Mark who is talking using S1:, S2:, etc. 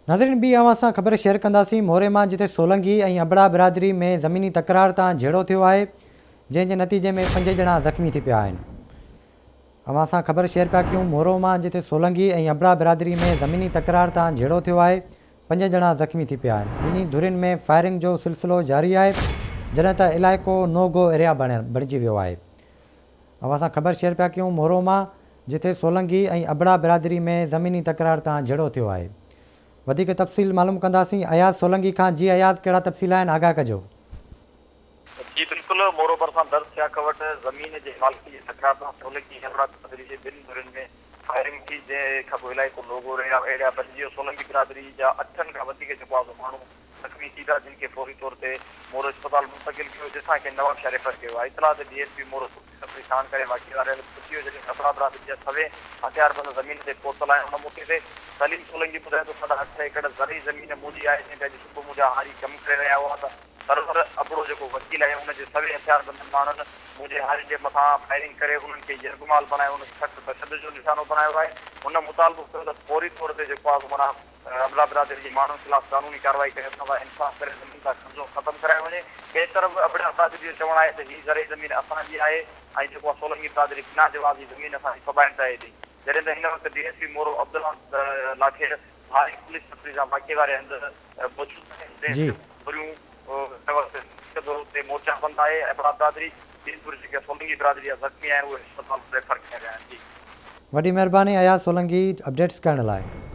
S1: ناظرين ٻي اوهان سان خبر شيئر ڪنداسين موري مان جتي سولنگي ۽ ابڙا برادري ۾ زميني تڪرار تان جهيڙو ٿيو آهي جنهن جي نتيجي ۾ پنج ڄڻا زخمي ٿي پيا آهن اوهان سان خبر شيئر پيا ڪيون مورو مان جتي سولنگي ۽ ابڙا برادري ۾ زميني تڪرار تان جهيڙو ٿيو آهي پنج ڄڻا زخمي ٿي پيا آهن ٻنهي ڌرين ۾ فائرنگ جو سلسلو جاري آهي جڏهن ته علائقو نو گو ايريا بڻجي ويو آهي اوهان سان خبر شيئر پيا ڪيون مورو مان جتي سولنگي ۽ ابڙا برادري ۾ زميني تڪرار تان جهيڙو ٿيو آهي وڌيڪ تفصيل معلوم ڪنداسين اياز سولنگي کان جي اياز ڪهڙا تفصيل آهن آگاهه ڪجو.
S2: جي بلڪل مورو ڀرسان درس سياق وٽ زمين جي مالڪي جي تڪرار تان سولنگي ۽ ابڙا برادري جي ٻن ڌرين ۾ فائرنگ ٿي جنهن کانپوء علائقو نوگو ايريا بنجي ويو سولنگي برادري جا اٺن کان وڌيڪ جيڪو آهي سو ماڻهو زخمي ٿي پيا جن کي فوري طور تي مورو اسپتال منتقل ڪيو ويو جتان کين نوابشاهه ريفر ڪيو ويو آهي اطلاع تي ڊي ايس پي مورو سفري ساڻ ڪري واقعي واري هنڌ پهچي ويو جڏهن ته ابڙا برادري جا سوين هٿياربند زمين تي پهتل آهن ان موقعي تي سليم سولنگي ٻڌايو ته ساڍا اٺ ايڪڙ زرعي زمين منهنجي آهي جنهن تي اڄ صبح منهنجا هاري ڪم ڪري رهيا هئا ته سرور ابڙو جيڪو وڪيل آهي ان جي سوين هٿياربندن ماڻهن منهنجي هارين جي مٿان فائرنگ ڪري انهن کي يرغمال بڻائي انهن کي سخت تشدد جو نشانو بڻايو آهي هن مطالبو ڪيو ته فوري طور تي جيڪو آهي سو معنيٰ ابڙا برادري جي ماڻهن خلاف قانوني ڪارروائي ڪري اسان سان انصاف ڪري زمين تان قبضو ختم ڪرايو وڃي. ٻئي طرف ابڙا برادري جو چوڻ آهي ته هي زرعي زمين اسان جي آهي ۽ جيڪو آهي سولنگي برادري بنا جواز هي زمين اسان جي ڦٻائڻ چاهي ٿي. جڏهن ته هن وقت D S P Moro Abdullah Lakhair ڀاري پوليس نفري سان واقعي واري هنڌ موجود آهي جتي ڌريون هن وقت هڪ ڌر تي مورچا بند آهي ابڙا برادري ٻي ڌر جيڪي سولنگي برادري جا زخمي آهن اهي اسپتال ريفر ڪيا ويا آهن. جي.
S1: وڏي مهرباني اياز سولنگي اپڊيٽس ڪرڻ لاء.